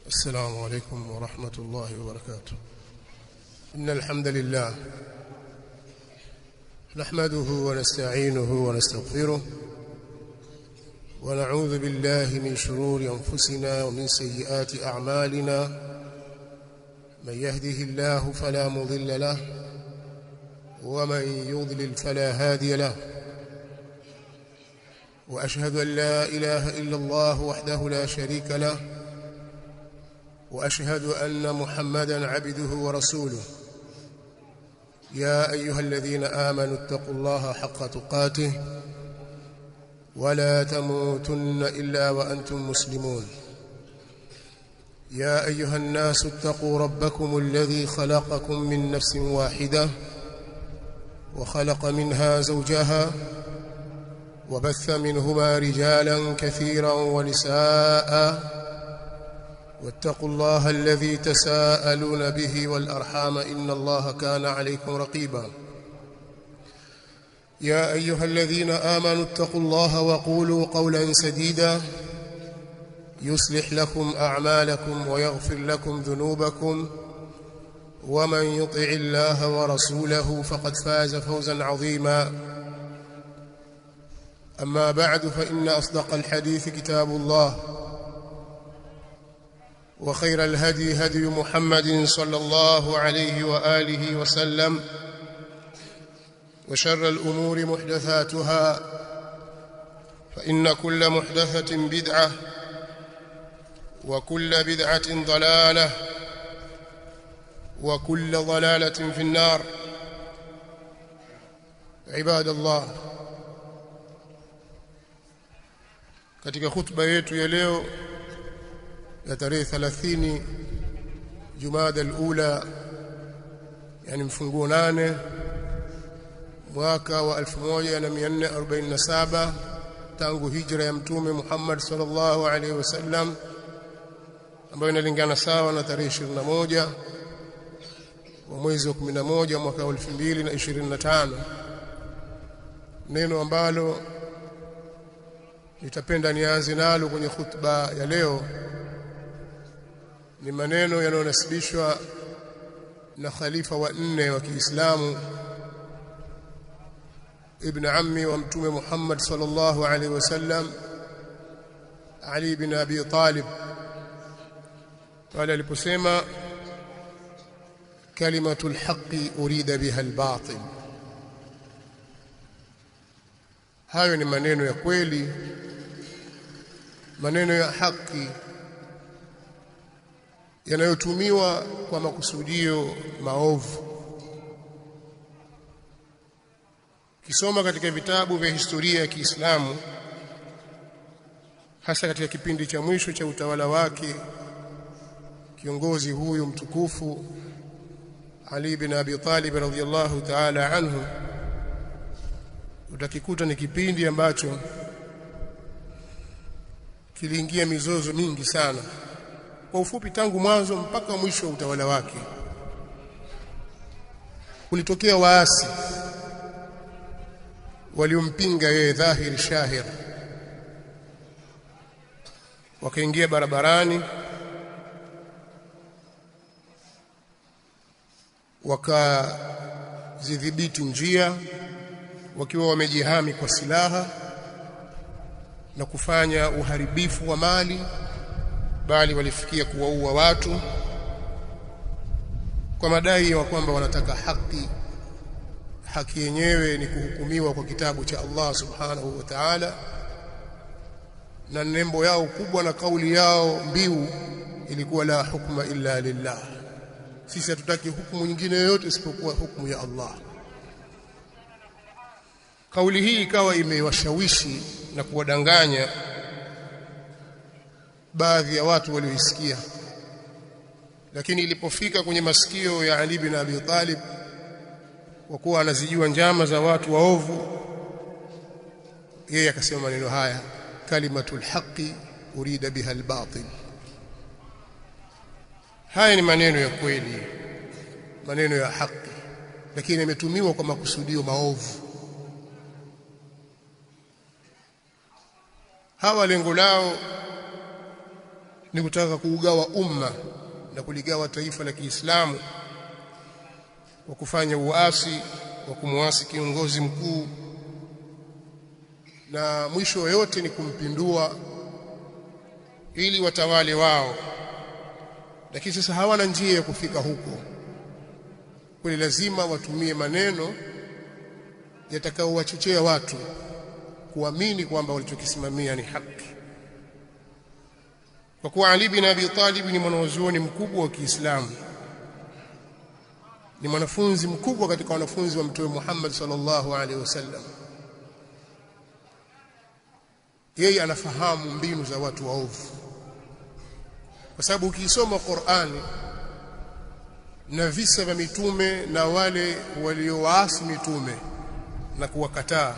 السلام عليكم ورحمة الله وبركاته. إن الحمد لله نحمده ونستعينه ونستغفره، ونعوذ بالله من شرور أنفسنا ومن سيئات أعمالنا. من يهده الله فلا مضل له، ومن يضلل فلا هادي له. وأشهد أن لا إله إلا الله وحده لا شريك له، وأشهد أن محمدا عبده ورسوله. يا أيها الذين آمنوا اتقوا الله حق تقاته ولا تموتن إلا وأنتم مسلمون. يا أيها الناس اتقوا ربكم الذي خلقكم من نفس واحدة، وخلق منها زوجها، وبث منهما رجالا كثيرا ونساء، واتقوا الله الذي تساءلون به والأرحام إن الله كان عليكم رقيبا. يا أيها الذين آمنوا اتقوا الله وقولوا قولا سديدا يصلح لكم أعمالكم ويغفر لكم ذنوبكم، ومن يطع الله ورسوله فقد فاز فوزا عظيما. أما بعد، فإن أصدق الحديث كتاب الله، وخير الهدي هدي محمد صلى الله عليه وآله وسلم، وشر الأمور محدثاتها، فإن كل محدثة بدعة، وكل بدعة ضلالة، وكل ضلالة في النار. عباد الله، katika khutba yetu ya leo ya tarehe 30 Jumada al-Ula, yani mfunguo 8 mwaka wa 1447 tangu hijra ya Mtume Muhammad sallallahu alaihi wasallam, ambayo inalingana sawa na tarehe 21 wa mwezi wa 11 mwaka wa 2025. Neno ambalo nitapenda nianze nalo kwenye khutba ya leo ni maneno yanayonasibishwa na khalifa wa 4 wa Kiislamu, ibn ammi wa Mtume Muhammad sallallahu alaihi wasallam, Ali ibn Abi Talib, pale aliposema kalimatul haqqi urida biha albatil. Hayo ni maneno ya kweli, maneno ya haki yanayotumiwa kwa makusudio maovu. Kisoma katika vitabu vya historia ya Kiislamu, hasa katika kipindi cha mwisho cha utawala wake kiongozi huyu mtukufu Ali ibn Abi Talib radhiyallahu ta'ala anhu, utakikuta ni kipindi ambacho kiliingia mizozo mingi sana. Kwa ufupi, tangu mwanzo mpaka mwisho wa utawala wake kulitokea waasi waliompinga yeye dhahiri shahir, wakaingia barabarani, wakazidhibiti njia wakiwa wamejihami kwa silaha na kufanya uharibifu wa mali, bali walifikia kuwaua watu kwa madai ya kwamba wanataka haki. Haki yenyewe ni kuhukumiwa kwa kitabu cha Allah subhanahu wa ta'ala, na nembo yao kubwa na kauli yao mbiu ilikuwa la hukma illa lillah, sisi hatutaki hukumu nyingine yoyote isipokuwa hukumu ya Allah. Kauli hii ikawa imewashawishi na kuwadanganya baadhi ya watu walioisikia, lakini ilipofika kwenye masikio ya Ali bin Abi Talib, kwa kuwa anazijua njama za watu waovu, yeye akasema maneno haya, kalimatul haqqi urida biha albatil. Haya ni maneno ya kweli, maneno ya haki, lakini yametumiwa kwa makusudio maovu. Hawa lengo lao Ni kutaka kuugawa umma na kuligawa taifa la Kiislamu kwa kufanya uasi wa kumuasi kiongozi mkuu, na mwisho yote ni kumpindua ili watawale wao. Lakini sasa hawana njia ya kufika huko, kwani lazima watumie maneno yatakayowachochea watu kuamini kwamba walichokisimamia ni haki. Kwa kuwa Ali bin Abi Talib ni mwanazuoni mkubwa wa Kiislamu, ni mwanafunzi mkubwa katika wanafunzi wa Mtume Muhammad sallallahu alaihi wasallam, yeye anafahamu mbinu za watu waovu, kwa sababu ukiisoma Qur'ani na visa vya mitume na wale waliowaasi mitume na kuwakataa,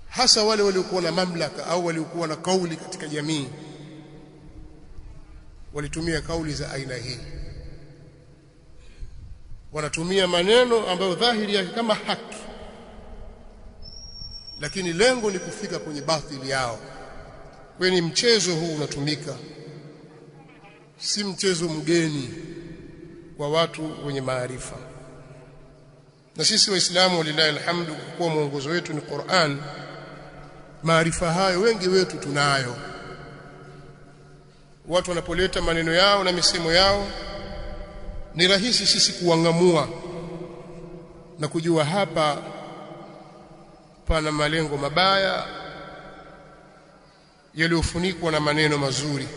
hasa wale waliokuwa na mamlaka au waliokuwa na kauli katika jamii, walitumia kauli za aina hii. Wanatumia maneno ambayo dhahiri yake kama haki, lakini lengo ni kufika kwenye batili yao. Kwa ni mchezo huu unatumika, si mchezo mgeni kwa watu wenye maarifa. Na sisi Waislamu, walillahi alhamdu, kwa kuwa mwongozo wetu ni Qur'an, maarifa hayo wengi wetu tunayo. Watu wanapoleta maneno yao na misemo yao, ni rahisi sisi kuwangamua na kujua hapa pana malengo mabaya yaliyofunikwa na maneno mazuri.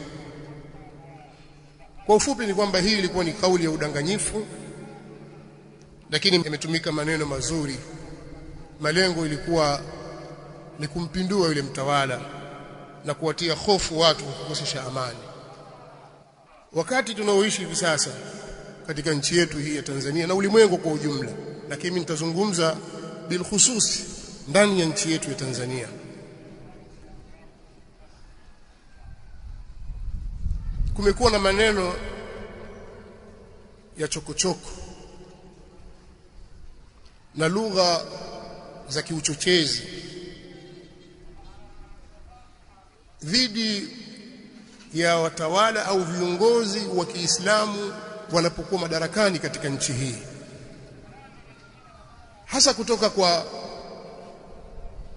Kwa ufupi ni kwamba hii ilikuwa ni kauli ya udanganyifu, lakini imetumika maneno mazuri. Malengo ilikuwa ni kumpindua yule mtawala na kuwatia hofu watu, kukosesha amani. Wakati tunaoishi hivi sasa katika nchi yetu hii ya Tanzania na ulimwengu kwa ujumla, lakini mimi nitazungumza bilkhususi ndani ya nchi yetu ya Tanzania. Kumekuwa na maneno ya chokochoko na lugha za kiuchochezi dhidi ya watawala au viongozi wa Kiislamu wanapokuwa madarakani katika nchi hii, hasa kutoka kwa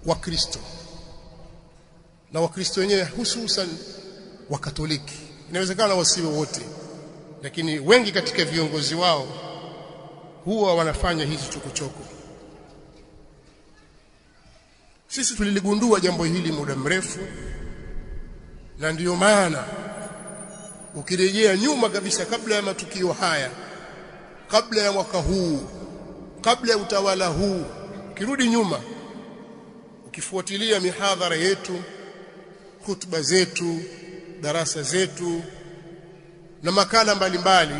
Wakristo na Wakristo wenyewe hususan Wakatoliki. Inawezekana wasiwe wote, lakini wengi katika viongozi wao huwa wanafanya hizi chokochoko. Sisi tuliligundua jambo hili muda mrefu, na ndiyo maana ukirejea nyuma kabisa, kabla ya matukio haya, kabla ya mwaka huu, kabla ya utawala huu, ukirudi nyuma, ukifuatilia mihadhara yetu, hutuba zetu, darasa zetu na makala mbalimbali,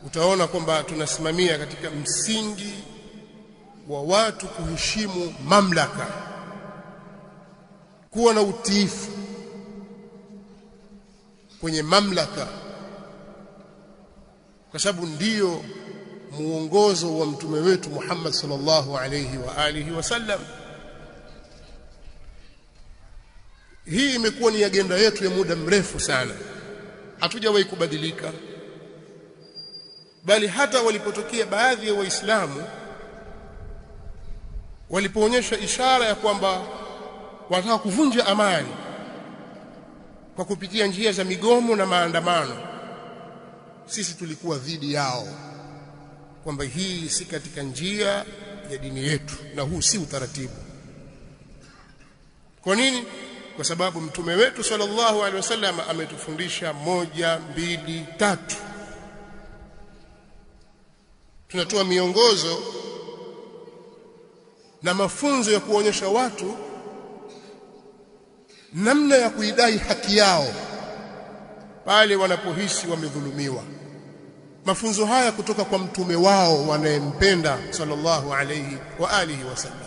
utaona kwamba tunasimamia katika msingi wa watu kuheshimu mamlaka, kuwa na utiifu kwenye mamlaka, kwa sababu ndiyo muongozo wa mtume wetu Muhammad sallallahu alayhi wa alihi wasallam. Hii imekuwa ni agenda yetu ya muda mrefu sana, hatujawahi kubadilika, bali hata walipotokea baadhi ya Waislamu walipoonyesha ishara ya kwamba wanataka kuvunja amani kwa kupitia njia za migomo na maandamano, sisi tulikuwa dhidi yao, kwamba hii si katika njia ya dini yetu na huu si utaratibu. Kwa nini? Kwa sababu mtume wetu sallallahu alaihi wasallam ametufundisha 1, 2, 3. Tunatoa miongozo na mafunzo ya kuonyesha watu namna ya kuidai haki yao pale wanapohisi wamedhulumiwa. Mafunzo haya kutoka kwa mtume wao wanayempenda sallallahu alayhi wa alihi wasallam,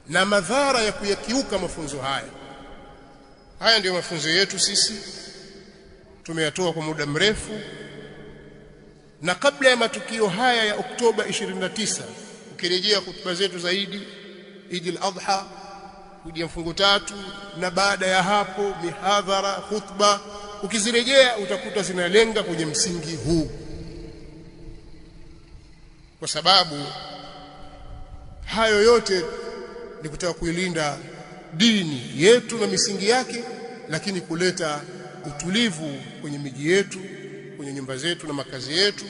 na madhara ya kuyakiuka mafunzo haya. Haya ndiyo mafunzo yetu sisi, tumeyatoa kwa muda mrefu, na kabla ya matukio haya ya Oktoba 29, ukirejea hutuba zetu zaidi Eid al-Adha, Idi mfungo tatu, na baada ya hapo mihadhara, khutba, ukizirejea utakuta zinalenga kwenye msingi huu, kwa sababu hayo yote ni kutaka kuilinda dini yetu na misingi yake, lakini kuleta utulivu kwenye miji yetu, kwenye nyumba zetu na makazi yetu,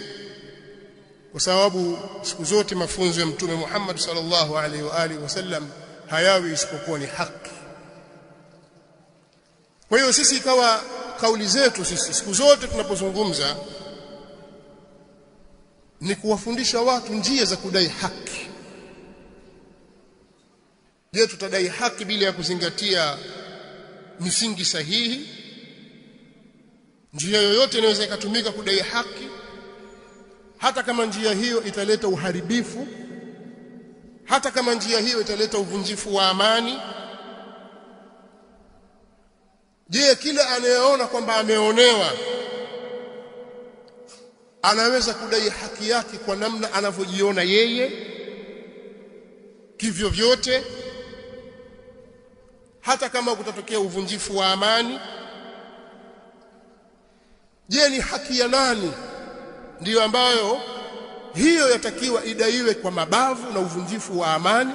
kwa sababu siku zote mafunzo ya Mtume Muhammad sallallahu alaihi wa alihi wasallam hayawi isipokuwa ni haki. Kwa hiyo sisi ikawa kauli zetu sisi siku zote tunapozungumza ni kuwafundisha watu njia za kudai haki. Je, tutadai haki bila ya kuzingatia misingi sahihi? Njia yoyote inaweza ikatumika kudai haki, hata kama njia hiyo italeta uharibifu, hata kama njia hiyo italeta uvunjifu wa amani. Je, kila anayeona kwamba ameonewa anaweza kudai haki yake kwa namna anavyojiona yeye kivyo vyote, hata kama kutatokea uvunjifu wa amani? Je, ni haki ya nani ndiyo ambayo hiyo yatakiwa idaiwe kwa mabavu na uvunjifu wa amani,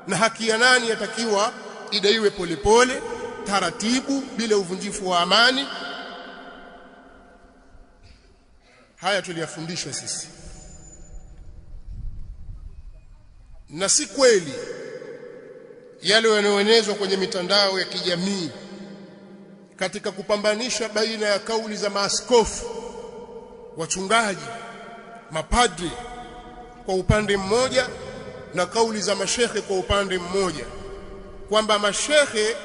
na haki ya nani yatakiwa idaiwe polepole taratibu bila uvunjifu wa amani? Haya tuliyafundishwa sisi, na si kweli yale yanayoenezwa kwenye mitandao ya kijamii katika kupambanisha baina ya kauli za maaskofu, wachungaji, mapadri kwa upande mmoja na kauli za mashehe kwa upande mmoja, kwamba mashehe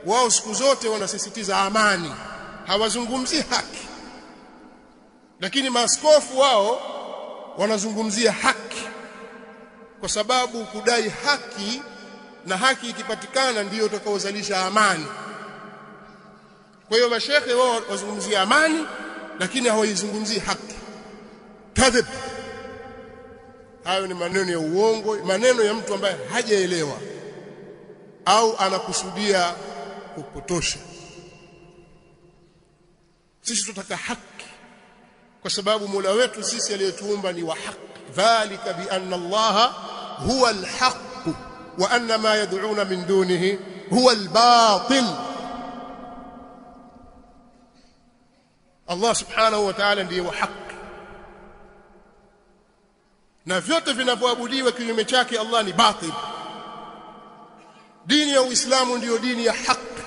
wao siku zote wanasisitiza amani, hawazungumzii haki, lakini maaskofu wao wanazungumzia haki, kwa sababu kudai haki na haki ikipatikana ndiyo itakaozalisha amani. Kwa hiyo mashehe wao wazungumzia amani, lakini hawaizungumzii haki. Kadhib. Hayo ni maneno ya uongo, maneno ya mtu ambaye hajaelewa au anakusudia kupotosha. Sisi tunataka haki, kwa sababu Mola wetu sisi aliyetuumba ni wa haki. Dhalika bi anna Allaha huwa alhaq wa anna ma yad'una min dunihi huwa albatil. Allah subhanahu wa ta'ala ndiye wa haki, na vyote vinavyoabudiwa kinyume chake Allah ni batil. Dini ya Uislamu ndiyo dini ya haki,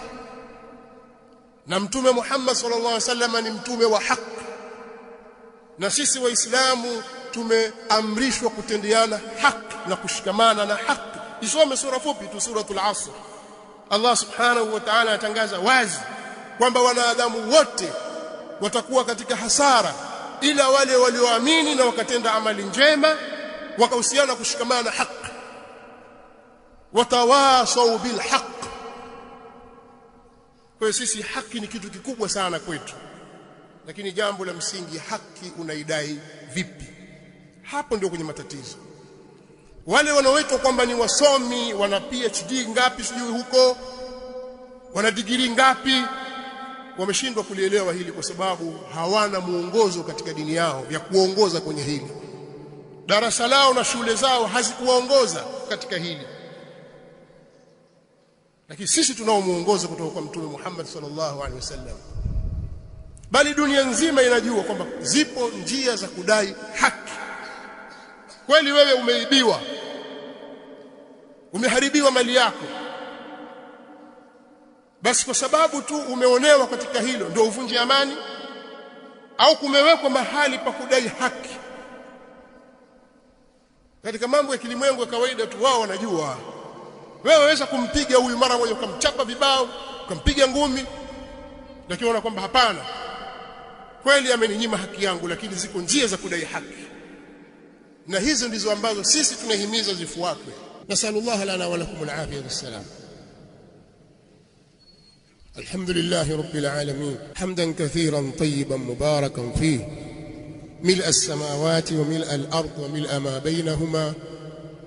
na Mtume Muhammad sallallahu alaihi wasallam ni mtume wa haki, na sisi Waislamu tumeamrishwa kutendeana haki na kushikamana na haki. Isome sura fupi tu, suratul Asr. Allah subhanahu wa ta'ala anatangaza wazi kwamba wanadamu wote watakuwa katika hasara ila wale walioamini na wakatenda amali njema, wakahusiana kushikamana na haki, watawasau bil haq. Kwa hiyo sisi haki ni kitu kikubwa sana kwetu, lakini jambo la msingi, haki unaidai vipi? Hapo ndio kwenye matatizo. Wale wanaoitwa kwamba ni wasomi, wana PhD ngapi sijui huko, wana digrii ngapi, wameshindwa kulielewa hili kwa sababu hawana muongozo katika dini yao ya kuongoza kwenye hili. Darasa lao na shule zao hazikuwaongoza katika hili, lakini sisi tunao muongozo kutoka kwa Mtume Muhammad sallallahu alaihi wasallam. Bali dunia nzima inajua kwamba zipo njia za kudai haki. Kweli wewe umeibiwa, umeharibiwa mali yako, basi kwa sababu tu umeonewa katika hilo ndio uvunje amani? Au kumewekwa mahali pa kudai haki? Katika mambo ya kilimwengu ya kawaida tu wao wanajua. Wewe waweza kumpiga huyu mara moja, ukamchapa vibao, ukampiga ngumi, lakini unaona kwamba hapana, kweli ameninyima haki yangu, lakini ziko njia za kudai haki, na hizo ndizo ambazo sisi tunahimiza zifuatwe. Nasalullah lana wa lakum alafiyata wassalam. الحمد لله رب العالمين حمدا كثيرا طيبا مباركا فيه ملء السماوات وملء الأرض وملء ما بينهما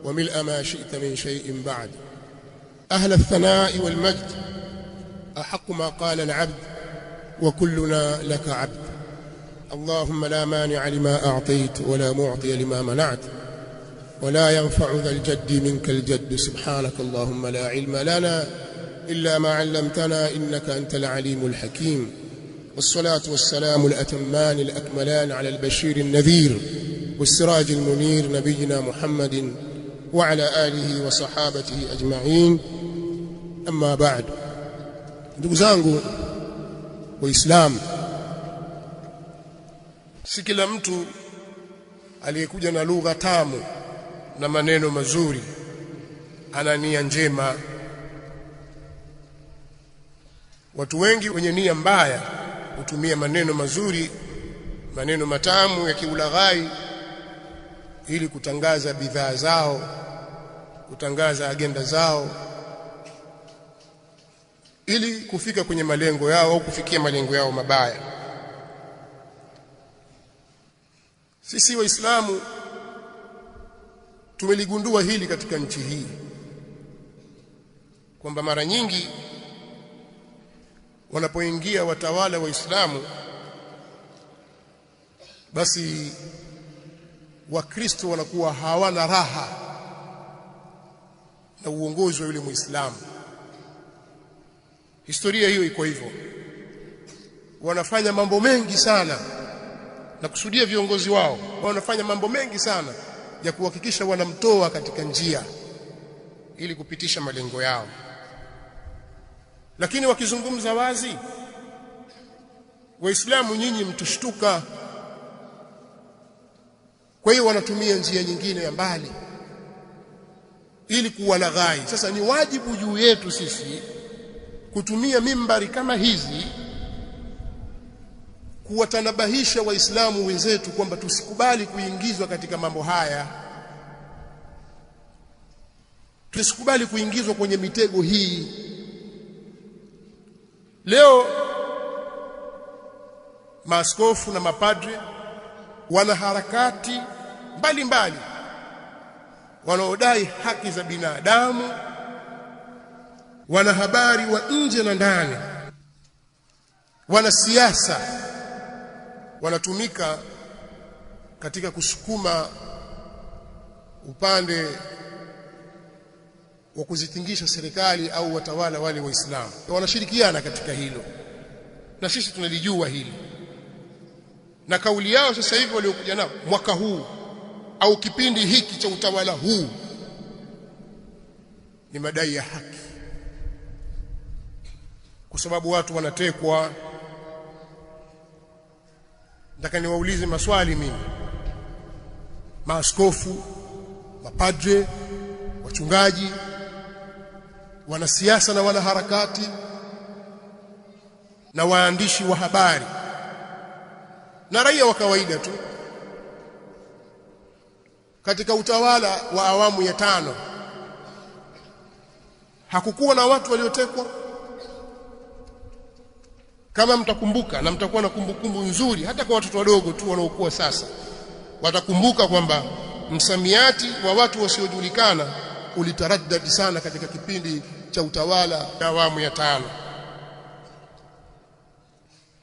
وملء ما شئت من شيء بعد. أهل الثناء والمجد أحق ما قال العبد وكلنا لك عبد. اللهم لا مانع لما أعطيت ولا معطي لما منعت ولا ينفع ذا الجد منك الجد. سبحانك اللهم لا علم لنا إلا ما علمتنا إنك أنت العليم الحكيم. والصلاة والسلام الأتمان الأكملان على البشير النذير والسراج المنير نبينا محمد وعلى آله وصحابته أجمعين. أما بعد. Ndugu zangu Waislamu, si kila mtu aliyekuja na lugha tamu na maneno mazuri ana nia njema. Watu wengi wenye nia mbaya hutumia maneno mazuri, maneno matamu ya kiulaghai ili kutangaza bidhaa zao, kutangaza agenda zao, ili kufika kwenye malengo yao au kufikia malengo yao mabaya. Sisi Waislamu tumeligundua hili katika nchi hii kwamba mara nyingi wanapoingia watawala Waislamu, basi Wakristo wanakuwa hawana raha na uongozi wa yule Muislamu. Historia hiyo iko hivyo, wanafanya mambo mengi sana, na kusudia viongozi wao wanafanya mambo mengi sana ya kuhakikisha wanamtoa katika njia ili kupitisha malengo yao. Lakini wakizungumza wazi, Waislamu nyinyi mtushtuka. Kwa hiyo wanatumia njia nyingine ya mbali ili kuwalaghai. Sasa ni wajibu juu yetu sisi kutumia mimbari kama hizi kuwatanabahisha Waislamu wenzetu kwamba tusikubali kuingizwa katika mambo haya, tusikubali kuingizwa kwenye mitego hii. Leo maaskofu na mapadre wana harakati mbalimbali wanaodai haki za binadamu, wanahabari wa nje na ndani, wanasiasa wanatumika katika kusukuma upande wa kuzitingisha serikali au watawala wale Waislamu. Wanashirikiana katika hilo, na sisi tunalijua hili, na kauli yao sasa hivi waliokuja nao mwaka huu au kipindi hiki cha utawala huu ni madai ya haki, kwa sababu watu wanatekwa. Nataka niwaulize maswali mimi, maaskofu, mapadre, wachungaji, wanasiasa na wanaharakati na waandishi wa habari na raia wa kawaida tu, katika utawala wa awamu ya tano hakukuwa na watu waliotekwa? Kama mtakumbuka na mtakuwa na kumbukumbu nzuri, hata kwa watoto wadogo tu wanaokuwa sasa watakumbuka kwamba msamiati wa watu wasiojulikana ulitaraddadi sana katika kipindi cha utawala wa awamu ya tano.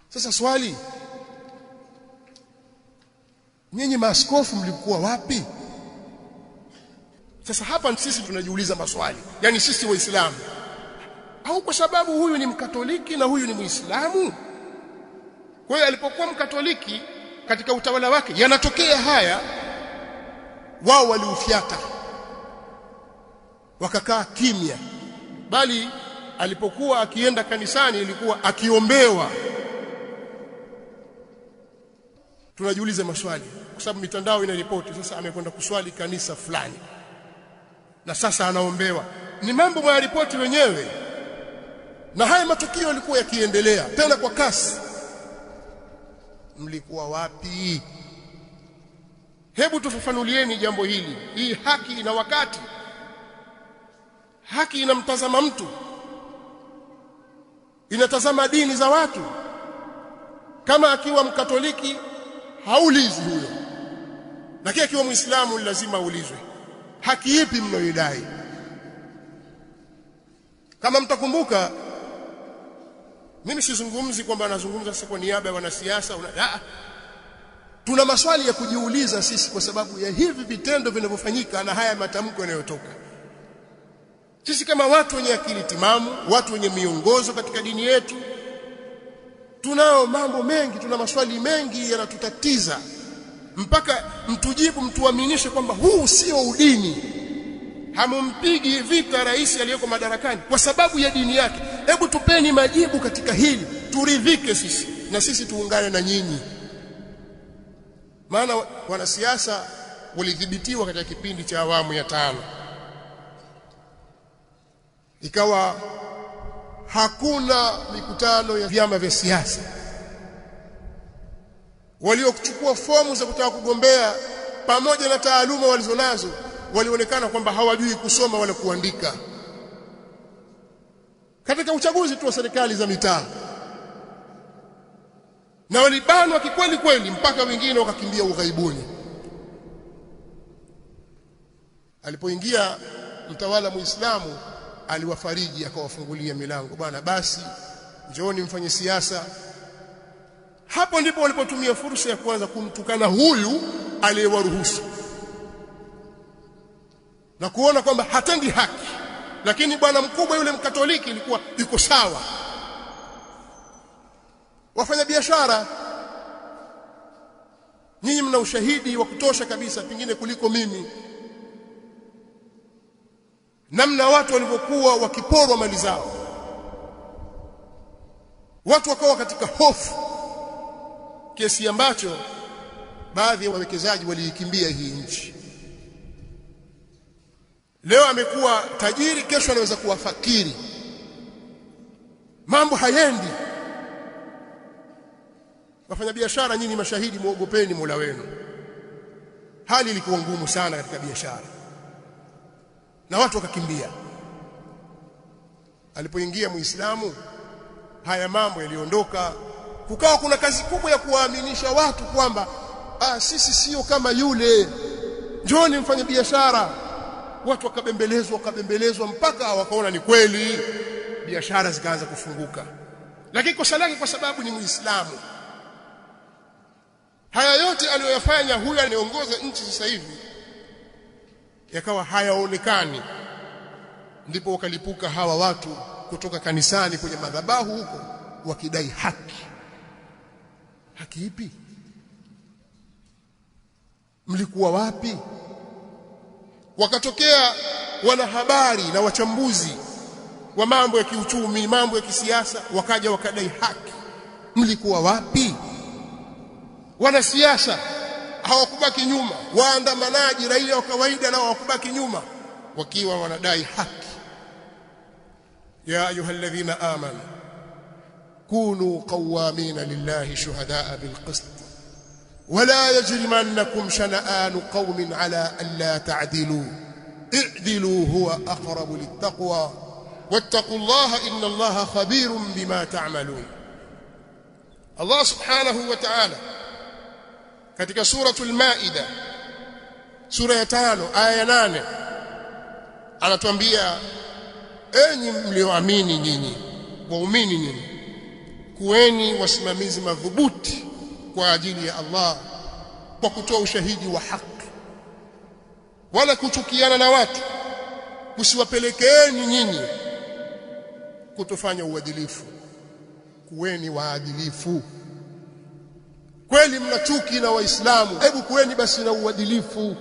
Sasa swali, nyinyi maaskofu mlikuwa wapi? Sasa hapa sisi tunajiuliza maswali, yani sisi Waislamu, au kwa sababu huyu ni Mkatoliki na huyu ni Muislamu? Kwa hiyo alipokuwa Mkatoliki katika utawala wake yanatokea haya, wao waliufyata wakakaa kimya, bali alipokuwa akienda kanisani ilikuwa akiombewa. Tunajiuliza maswali kwa sababu mitandao inaripoti sasa amekwenda kuswali kanisa fulani na sasa anaombewa. Ni mambo mwayaripoti wenyewe, na haya matukio yalikuwa yakiendelea tena kwa kasi. Mlikuwa wapi? Hebu tufafanulieni jambo hili. Hii haki ina wakati, haki inamtazama mtu, inatazama dini za watu. Kama akiwa Mkatoliki haulizwi huyo, lakini akiwa Muislamu lazima aulizwe. Haki ipi mnayoidai? Kama mtakumbuka, mimi sizungumzi kwamba nazungumza sasa kwa niaba ya wanasiasa. Tuna maswali ya kujiuliza sisi kwa sababu ya hivi vitendo vinavyofanyika na haya matamko yanayotoka. Sisi kama watu wenye akili timamu, watu wenye miongozo katika dini yetu, tunao mambo mengi, tuna maswali mengi yanatutatiza, mpaka mtujibu, mtuaminishe kwamba huu sio udini. Hamumpigi vita rais aliyeko madarakani kwa sababu ya dini yake. Hebu tupeni majibu katika hili, turidhike sisi na sisi tuungane na nyinyi. Maana wanasiasa walidhibitiwa katika kipindi cha awamu ya 5, ikawa hakuna mikutano ya vyama vya siasa. Waliochukua fomu za kutaka kugombea pamoja na taaluma walizonazo walionekana kwamba hawajui kusoma wala kuandika. Katika uchaguzi tu wa serikali za mitaa, na walibanwa kikweli kweli, mpaka wengine wakakimbia ughaibuni. Alipoingia mtawala Muislamu aliwafariji, akawafungulia milango, bwana basi njooni mfanye siasa. Hapo ndipo walipotumia fursa ya kuanza kumtukana huyu aliyewaruhusu na kuona kwamba hatendi haki, lakini bwana mkubwa yule Mkatoliki ilikuwa yuko sawa. Wafanya biashara, nyinyi mna ushahidi wa kutosha kabisa, pengine kuliko mimi, namna watu walivyokuwa wakiporwa mali zao. Watu wakawa katika hofu kiasi ambacho baadhi ya wawekezaji waliikimbia hii nchi. Leo amekuwa tajiri, kesho anaweza kuwa fakiri. Mambo hayendi. Wafanyabiashara, nyinyi mashahidi, muogopeni Mola wenu. Hali ilikuwa ngumu sana katika biashara na watu wakakimbia. Alipoingia Muislamu, haya mambo yaliondoka. Kukawa kuna kazi kubwa ya kuwaaminisha watu kwamba sisi sio kama yule, njooni mfanye biashara. Watu wakabembelezwa, wakabembelezwa mpaka wakaona ni kweli, biashara zikaanza kufunguka. Lakini kosa lake kwa sababu ni Muislamu. Haya yote aliyoyafanya huyu anayeongoza nchi sasa hivi yakawa hayaonekani. Ndipo wakalipuka hawa watu kutoka kanisani kwenye madhabahu huko wakidai haki. Haki ipi? Mlikuwa wapi? Wakatokea wanahabari na wachambuzi wa mambo ya kiuchumi, mambo ya kisiasa, wakaja wakadai haki. Mlikuwa wapi? Wanasiasa hawakubaki nyuma, waandamanaji, raia wa kawaida nao hawakubaki nyuma, wakiwa wanadai haki. Ya ayyuhalladhina amanu kunu qawamina lillahi shuhadaa bilqist wala yajrimannakum shana'anu qaumin ala alla ta'dilu i'dilu huwa aqrabu littaqwa wattaqullaha inna Allaha khabirun bima ta'malun. Allah subhanahu wa ta'ala katika suratul Maida sura ya 5 aya ya 8 anatuambia, enyi mlioamini nyinyi, waumini nyinyi, kuweni wasimamizi madhubuti kwa ajili ya Allah kwa kutoa ushahidi wa haki, wala kuchukiana na watu kusiwapelekeeni nyinyi kutofanya uadilifu. Kuweni waadilifu. Kweli mna chuki na Waislamu, hebu kuweni basi na uadilifu.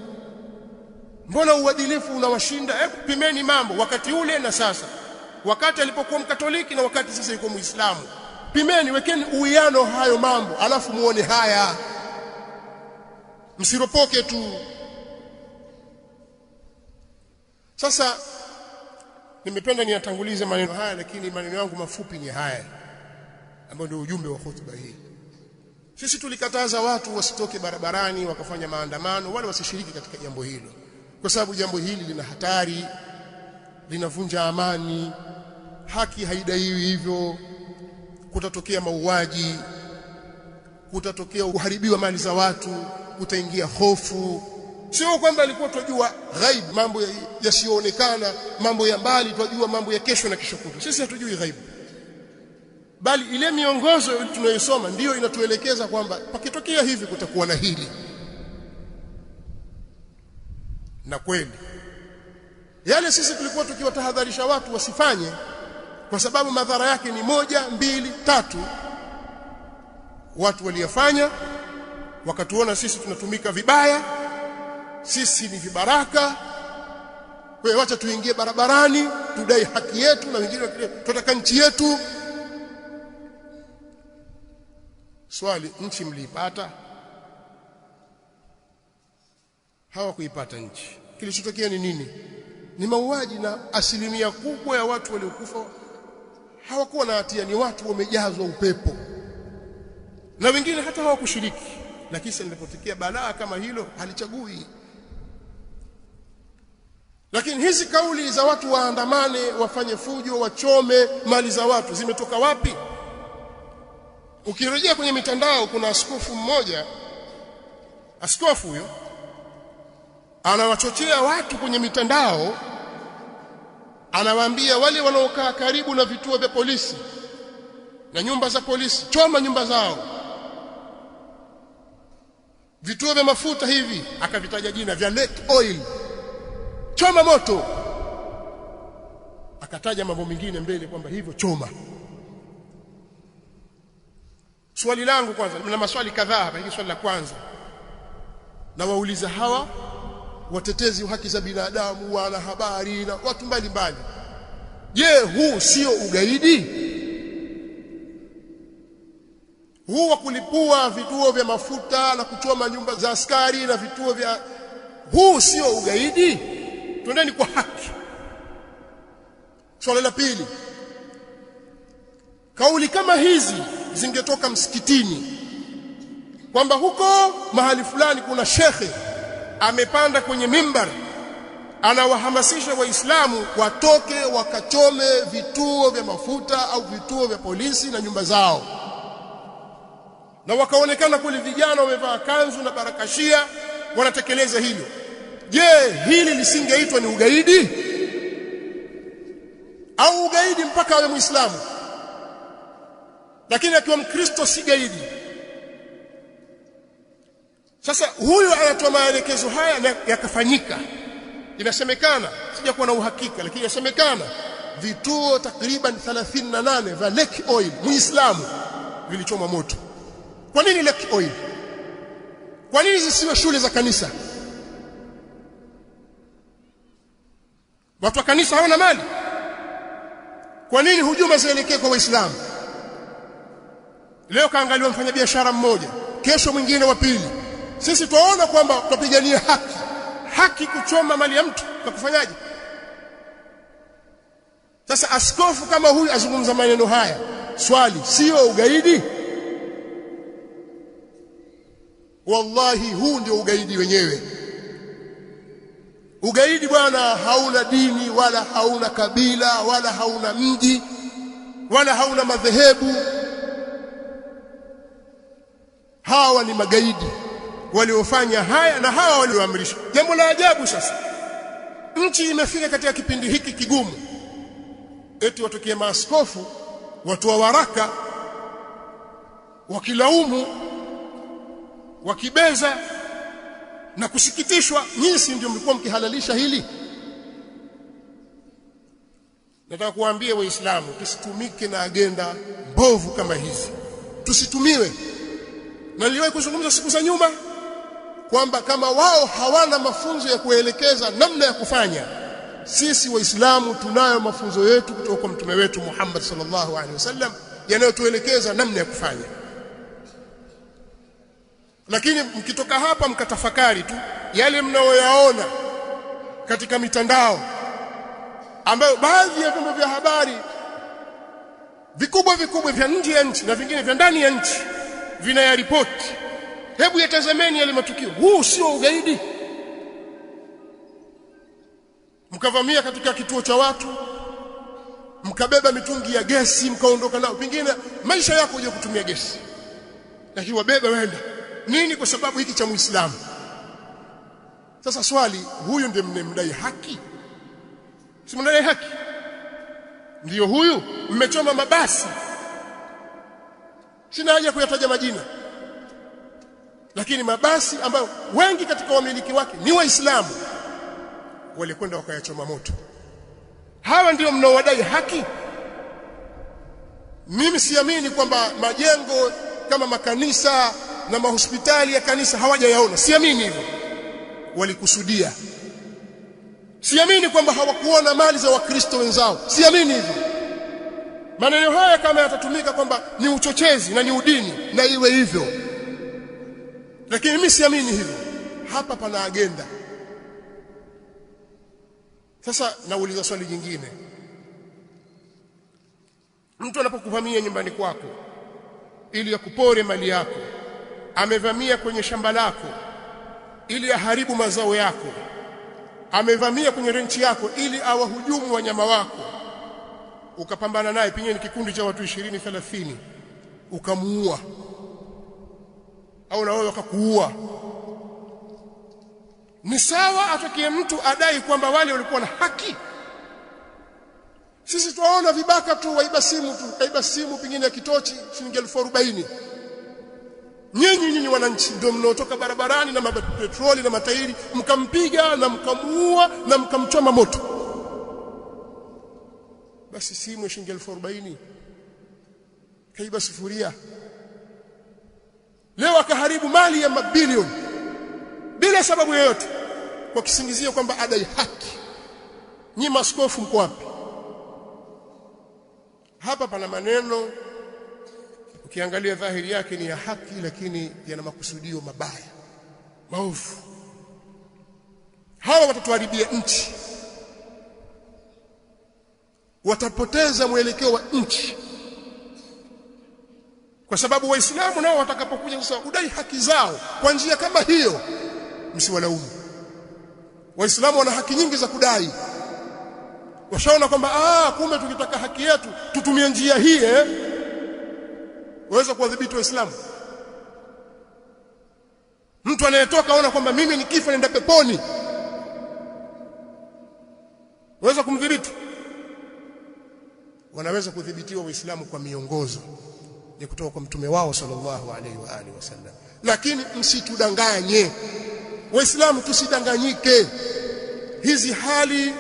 Mbona uadilifu unawashinda? Hebu pimeni mambo wakati ule na sasa, wakati alipokuwa Mkatoliki na wakati sasa yuko Muislamu. Pimeni, wekeni uwiano hayo mambo, alafu muone haya, msiropoke tu. Sasa nimependa niyatangulize maneno haya, lakini maneno yangu mafupi ni haya ambayo ndio ujumbe wa hotuba hii. Sisi tulikataza watu wasitoke barabarani wakafanya maandamano, wala wasishiriki katika jambo hilo, kwa sababu jambo hili lina hatari, linavunja amani, haki haidaiwi hivyo. Kutatokea mauaji, kutatokea uharibiwa mali za watu, kutaingia hofu. Sio kwamba alikuwa twajua ghaib, mambo yasiyoonekana, mambo ya mbali, twajua mambo ya kesho na kesho kutwa. Sisi hatujui ghaibu, bali ile miongozo tunayosoma ndiyo inatuelekeza kwamba pakitokea hivi kutakuwa na hili. Na kweli yale sisi tulikuwa tukiwatahadharisha watu wasifanye, kwa sababu madhara yake ni 1, 2, 3, watu waliyafanya, wakatuona sisi tunatumika vibaya, sisi ni vibaraka, kwa hiyo wacha tuingie barabarani tudai haki yetu, na wengine tunataka nchi yetu. Swali, nchi mliipata? Hawakuipata nchi. Kilichotokea ni nini? Ni mauaji, na asilimia kubwa ya watu waliokufa hawakuwa na hatia, ni watu wamejazwa upepo, na wengine hata hawakushiriki. Lakini linapotokea balaa kama hilo halichagui. Lakini hizi kauli za watu waandamane, wafanye fujo, wachome mali za watu zimetoka wapi? Ukirejea kwenye mitandao, kuna askofu mmoja, askofu huyo anawachochea watu kwenye mitandao, anawaambia wale wanaokaa karibu na vituo vya polisi na nyumba za polisi, choma nyumba zao, vituo vya mafuta hivi, akavitaja jina vya Lake Oil, choma moto, akataja mambo mengine mbele kwamba hivyo choma. Swali langu kwanza, na maswali kadhaa hapa, hili swali la kwanza na wauliza hawa watetezi wa haki za binadamu, wanahabari na watu mbalimbali, je, huu sio ugaidi? Huu wa kulipua vituo vya mafuta na kuchoma nyumba za askari na vituo vya, huu sio ugaidi? Twendeni kwa haki. Swali la pili, kauli kama hizi zingetoka msikitini kwamba huko mahali fulani kuna shekhe amepanda kwenye mimbar anawahamasisha Waislamu watoke wakachome vituo vya mafuta au vituo vya polisi na nyumba zao, na wakaonekana kule vijana wamevaa kanzu na barakashia wanatekeleza hilo. Je, hili lisingeitwa ni ugaidi? Au ugaidi mpaka awe Muislamu? Lakini akiwa Mkristo si gaidi. Sasa huyu anatoa maelekezo haya na yakafanyika. Inasemekana, sijakuwa na uhakika, lakini inasemekana vituo takriban 38 vya Lake Oil Muislamu vilichomwa moto. Kwa nini Lake Oil? Kwa nini zisiwe shule za kanisa? Watu wa kanisa hawana mali? Kwa nini hujuma zielekee kwa Waislamu? Leo kaangaliwa mfanyabiashara mmoja, kesho mwingine wa pili. Sisi tuwaona kwamba tutapigania haki. Haki kuchoma mali ya mtu kwa kufanyaje? Sasa askofu kama huyu azungumza maneno haya, swali, sio ugaidi? Wallahi, huu ndio ugaidi wenyewe. Ugaidi bwana hauna dini wala hauna kabila wala hauna mji wala hauna madhehebu. Hawa ni magaidi waliofanya haya na hawa walioamrisha. Jambo la ajabu sasa, nchi imefika katika kipindi hiki kigumu, eti watokee maaskofu watoa waraka wakilaumu, wakibeza na kusikitishwa, nyinyi si ndio mlikuwa mkihalalisha hili? Nataka kuwaambia Waislamu, tusitumike na agenda mbovu kama hizi, tusitumiwe. Na niliwahi kuzungumza siku za nyuma kwamba kama wao hawana mafunzo ya kuelekeza namna ya kufanya, sisi Waislamu tunayo mafunzo yetu kutoka kwa mtume wetu Muhammad sallallahu alaihi wasallam yanayotuelekeza namna ya kufanya. Lakini mkitoka hapa mkatafakari tu yale mnayoyaona katika mitandao, ambayo baadhi ya vyombo vya habari vikubwa vikubwa vya nje ya nchi na vingine vya ndani ya nchi vinayaripoti. Hebu yatazameni yale matukio. Huu sio ugaidi? Mkavamia katika kituo cha watu, mkabeba mitungi ya gesi, mkaondoka nao. Pengine maisha yako huja kutumia gesi, lakini wabeba wenda nini? Kwa sababu hiki cha Muislamu. Sasa swali, huyu ndiye mnemdai haki? Si mnadai haki? Ndiyo huyu mmechoma mabasi. Sina haja kuyataja majina, lakini mabasi ambayo wengi katika wamiliki wake ni Waislamu walikwenda wakayachoma moto. Hawa ndio mnaowadai haki? Mimi siamini kwamba majengo kama makanisa na mahospitali ya kanisa hawajayaona, siamini hivyo, walikusudia. Siamini kwamba hawakuona mali za Wakristo wenzao, siamini hivyo. Maneno haya kama yatatumika kwamba ni uchochezi na ni udini, na iwe hivyo, lakini mimi siamini hivyo. Hapa pana agenda. Sasa nauliza swali jingine, mtu anapokuvamia nyumbani kwako ili akupore mali yako, amevamia kwenye shamba lako ili aharibu mazao yako, amevamia kwenye renchi yako ili awahujumu wanyama wako, ukapambana naye, pengine ni kikundi cha watu 20 30, ukamuua au na wewe wakakuua, ni sawa atokee mtu adai kwamba wale walikuwa na haki? Sisi twaona vibaka tu waiba simu tu, kaiba simu pengine ya kitochi shilingi 40,000. Nyinyi wananchi ndio mnaotoka barabarani na mapetroli na matairi, mkampiga na mkamuua na mkamchoma moto. Basi simu ya shilingi 40,000 kaiba sufuria, leo akaharibu mali ya mabilioni bila sababu yoyote, kwa kisingizio kwamba adai haki. Nyi maskofu mko wapi? Hapa pana maneno ukiangalia dhahiri yake ni ya haki, lakini yana makusudio mabaya maovu. Hawa watatuharibia nchi, watapoteza mwelekeo wa nchi, kwa sababu Waislamu nao watakapokuja sasa kudai haki zao kwa njia kama hiyo, msiwalaumu. Waislamu wana haki nyingi za kudai. Washaona kwamba kumbe tukitaka haki yetu tutumie njia hii. Waweza kuwadhibiti Waislamu? Mtu anayetoka aona kwamba mimi nikifa nenda peponi, waweza kumdhibiti? Wanaweza kudhibitiwa Waislamu kwa miongozo ya kutoka kwa mtume wao sallallahu alaihi wa alihi wasallam. Lakini msitudanganye Waislamu, tusidanganyike. Hizi hali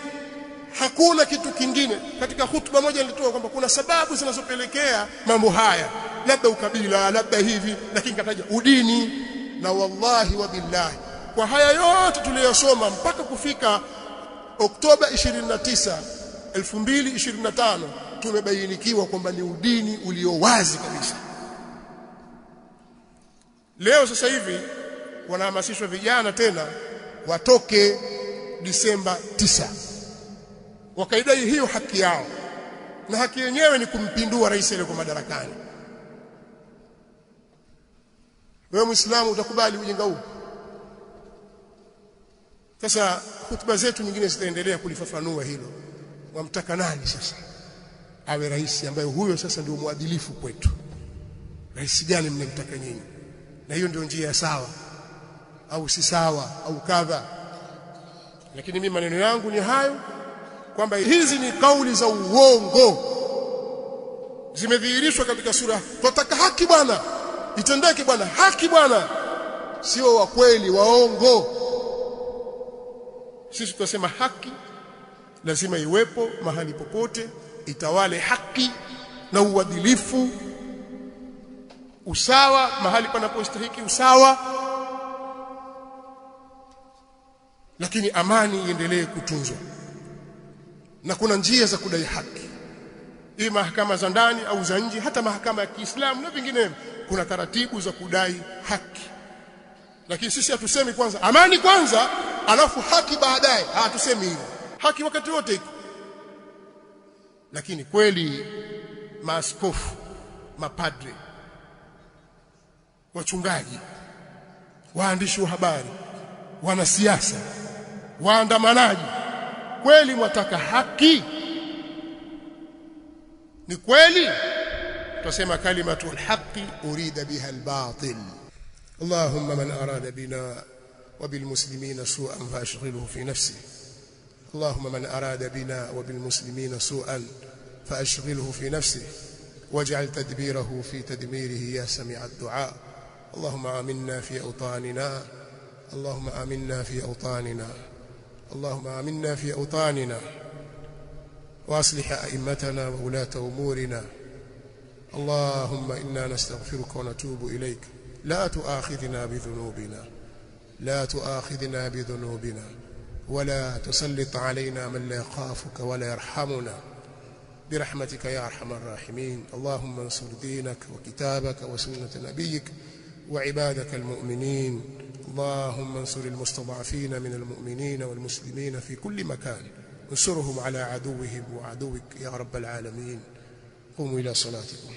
hakuna kitu kingine. Katika hutuba moja nilitoa kwamba kuna sababu zinazopelekea mambo haya, labda ukabila, labda hivi, lakini kataja udini. Na wallahi wa billahi, kwa haya yote tuliyosoma mpaka kufika Oktoba 29, 2025, tumebainikiwa kwamba ni udini ulio wazi kabisa. Leo sasa hivi wanahamasishwa vijana tena watoke Disemba 9 wakaidai hiyo haki yao, na haki yenyewe ni kumpindua rais aliyeko madarakani. Wewe Muislamu utakubali ujinga huu? Sasa hutuba zetu nyingine zitaendelea kulifafanua hilo. Wamtaka nani sasa awe rais ambaye huyo sasa ndio mwadilifu kwetu? Rais gani mnamtaka nyinyi? Na hiyo ndio njia ya sawa au si sawa au kadha. Lakini mimi maneno yangu ni hayo, kwamba hizi ni kauli za uongo, zimedhihirishwa katika sura. Tunataka haki bwana, itendeke bwana, haki bwana, sio wa kweli, waongo. Sisi tunasema haki lazima iwepo mahali popote, itawale haki na uadilifu, usawa mahali panapostahiki usawa, lakini amani iendelee kutunzwa. Na kuna njia za kudai haki, iwe mahakama za ndani au za nje, hata mahakama ya Kiislamu na vinginevyo, kuna taratibu za kudai haki. Lakini sisi hatusemi kwanza amani kwanza alafu haki baadaye, hatusemi hivyo. Haki wakati wote iko. Lakini kweli maaskofu, mapadre, wachungaji, waandishi wa habari, wanasiasa, waandamanaji, kweli mwataka haki? Ni kweli tutasema kalimatu alhaqi urida biha albatil. Allahumma man arada bina وبالمسلمين سوءا فأشغله في نفسه. اللهم من أراد بنا وبالمسلمين سوءا فأشغله في نفسه، واجعل تدبيره في تدميره يا سميع الدعاء. اللهم آمنا في أوطاننا، اللهم آمنا في أوطاننا، اللهم آمنا في أوطاننا، وأصلح أئمتنا وولاة أمورنا. اللهم إنا نستغفرك ونتوب إليك. لا تؤاخذنا بذنوبنا، لا تؤاخذنا بذنوبنا، ولا تسلط علينا من لا يخافك ولا يرحمنا، برحمتك يا أرحم الراحمين. اللهم انصر دينك وكتابك وسنة نبيك وعبادك المؤمنين. اللهم انصر المستضعفين من المؤمنين والمسلمين في كل مكان، انصرهم على عدوهم وعدوك يا رب العالمين. قوموا إلى صلاتكم.